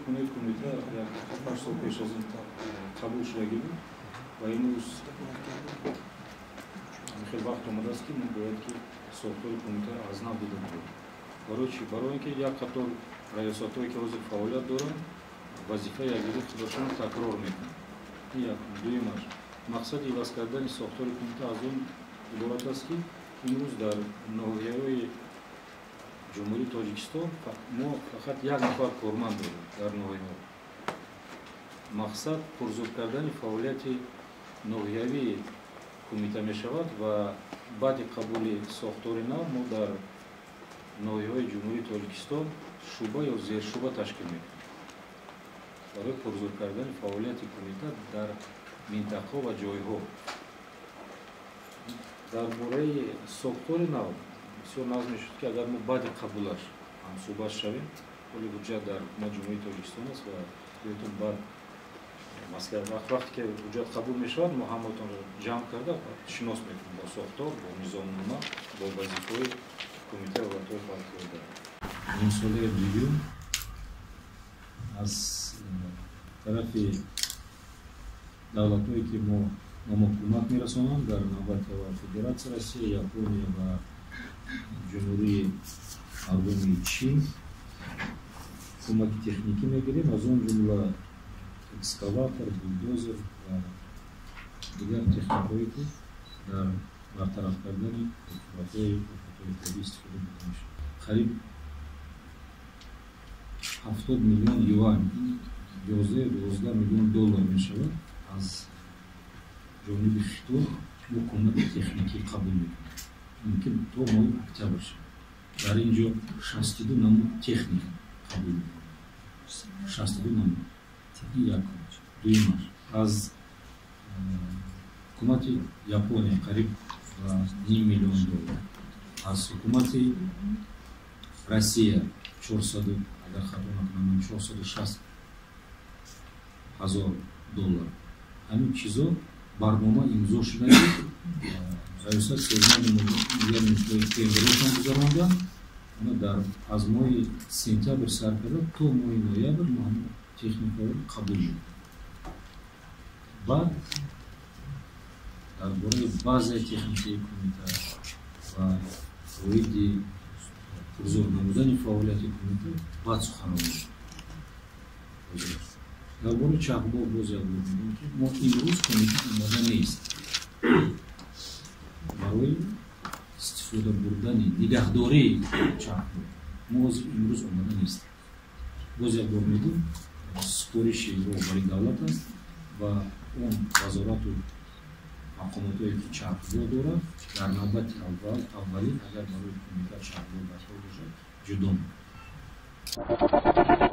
кунаи кумита як 8 сол пеш аз ин қабул шудагӣ буд ва имрӯз хеле вақт омадааст, ки мо бояд ки сохтори кумитаро аз нав дида бурем. Барои чӣ? Барои ин ки як қатор раёсатҳое, ки ҳозир фаъолият доранд, вазифаи якдигар худашон такрор мекунанд. Ин якум. Дуюмаш, мақсади иваз кардани сохтори кумита аз он иборат аст, ки имрӯз дар ноҳияҳои Ҷумҳурии Тоҷикистон мо фақат як нафар корманд дорем дар ноҳияҳо. Мақсад пурзур кардани фаъолияти ноҳиявии кумита мешавад ва баъди қабули сохтори нав мо дар ноҳияҳои Ҷумҳурии Тоҷикистон шӯъба ё зершӯъба ташкил мекунем барои пурзур кардани фаъолияти кумита дар минтақаҳо ва ҷойҳо. Дар бораи сохтори нав бисёр нағз мешуд, ки агар мо баъди қабулаш ҳамсӯҳбат шавем. Ҳоли ҳуҷҷат дар Ҳукумати Ҷумҳурии Тоҷикистон аст ва биётон баъд маслиҳат, вақте ки ҳуҷҷат қабул мешавад, мо ҳамаатонро ҷамъ карда шинос мекунем бо сохтор, бо низомнома, бо вазифаҳои Кумитаи ҳолатҳои фавқулода. Нимсолаи дуюм аз тарафи давлатҳое, ки мо ба мо кӯмак мерасонанд, дар навбати аввал Федератсияи Россия, Япония ва Ҷумҳурии Мардумии Чин, кӯмаки техникӣ мегирем, аз он ҷумла экскаватор, булдозер ва дигар техникҳое, ки дар бартараф кардани оқибатҳои офатҳои табиӣ истифода бурда мешавад. Қариб 70 миллион юань, 11-12 миллион доллар мешавад, аз ҷониби Хитой мо кӯмаки техникӣ қабул мекунем. Мумкин то моҳи октябр шавад. Дар ин ҷо 62 намуд техника қабул мекунем, 62 намуд. Ин якум. Дуюмаш, аз ҳукумати Япония қариб ба ним миллион доллар, аз ҳукумати Россия чорсаду, агар хато накунам, 460 ҳазор доллар. Ҳамин чизо барнома имзо шуда, ки раёсат Созмони Миллали Муттаҳид тендерошон гузаронда. Ана дар аз моҳи сентябр сар карда то моҳи ноябр мо ҳамин техникаро қабул мекунем. Баъд дар бораи базаи техникии кумита ва оиди пурзур намудани фаъолияти кумита баъд суханронӣ. Дар бораи чархбол боз як бор мегӯям, ки мо имрӯз кумита омода нест барои истифода бурдани, нигаҳдории чархбол. Мо ҳозир имрӯз омода нестем. Боз як бор мегӯм, супориши роҳбари давлат аст ва он вазорату мақомотое, ки чархбол дорад, дар навбати аввал, аввалин, агар барои кумита чархбол даркор бошад, ҷудо мекунад.